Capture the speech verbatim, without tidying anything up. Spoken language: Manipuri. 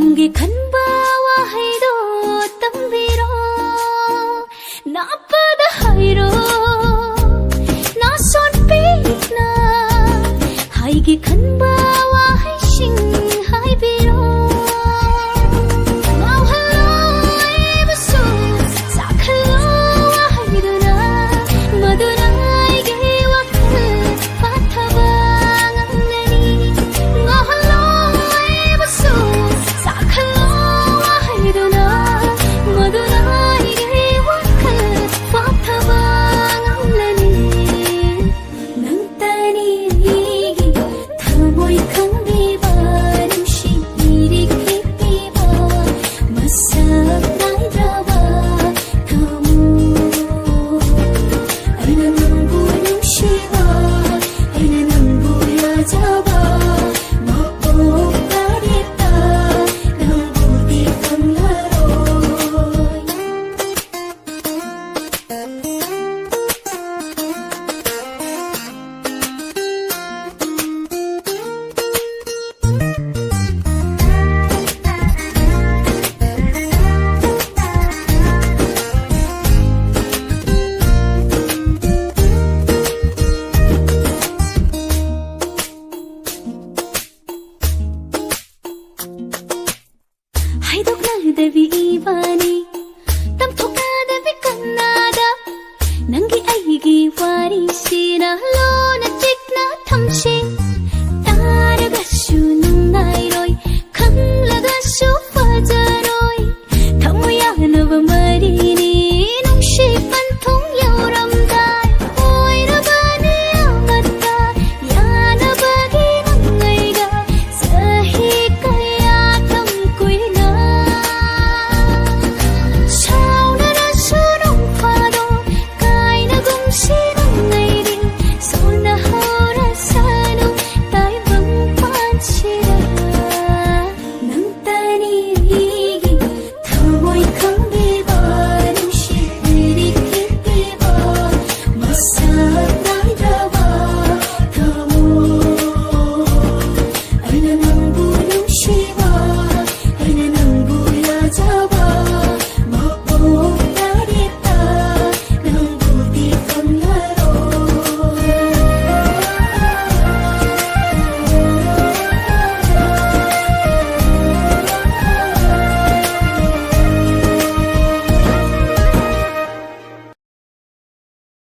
ꯅꯪꯒꯤ ꯈꯟꯕ ꯋꯥꯍꯩꯗꯣ ꯇꯝꯕꯤꯔꯣ, ꯅꯥꯞꯄꯗ ꯍꯥꯏꯔꯣ, ꯅꯥꯁꯣꯟ ꯄꯤꯛꯅ ꯍꯥꯏꯒꯦ ꯈꯟꯕ ꯋꯥꯍꯩꯁꯤꯡ ꯍꯥꯏꯕꯤꯔꯣ꯫ ꯉꯥꯎꯍꯜꯂꯣ ꯑꯩꯕꯨꯁꯨ, ꯆꯥꯛꯍꯜꯂꯣ ꯋꯥꯍꯩꯗꯨꯅ, ꯃꯗꯨꯅ ꯑꯩꯒꯤ ꯋꯥꯈꯜ ꯐꯥꯊꯕ ꯉꯝꯂꯅꯤ꯫ ꯉꯥꯎꯍꯜꯂꯣ ꯑꯩꯕꯨꯁꯨ, ꯆꯥꯛꯍꯜꯂꯣ ꯋꯥꯍꯩꯗꯨꯅ, ꯃꯗꯨꯅ ꯑꯩꯒꯤ ꯋꯥꯈꯜ ꯐꯥꯊꯕ ꯉꯝꯂꯅꯤ꯫ ꯅꯪꯇꯅꯤ ꯑꯩꯒꯤ ꯊꯃꯣꯏ ꯈꯪꯕꯤꯕ, ꯅꯨꯡꯁꯤ ꯏꯔꯤꯛ ꯄꯤꯕꯤꯕ, ꯃꯁꯛ ꯅꯥꯏꯗ꯭ꯔꯕ ꯊꯃꯣꯏ꯫ ꯑꯩꯅ ꯅꯪꯕꯨ ꯅꯨꯡꯁꯤꯕ, ꯑꯩꯅ ꯅꯪꯕꯨ ꯌꯥꯖꯕ, ꯃꯄꯣꯛ ꯇꯥꯔꯦꯠꯇ ꯅꯪꯕꯨꯗꯤ ꯐꯪꯂꯔꯣꯏ꯫ ꯍꯥꯏꯗꯣꯛꯅꯗꯕꯤ ꯏꯕꯥꯅꯤ, ꯇꯝꯊꯣꯛꯅꯗꯕꯤ ꯀꯅꯥꯗ? ꯅꯪꯒꯤ ꯑꯩꯒꯤ ꯋꯥꯔꯤꯁꯤꯅ ꯂꯣꯟꯅ ꯆꯤꯛꯅ ꯊꯝꯁꯤ꯫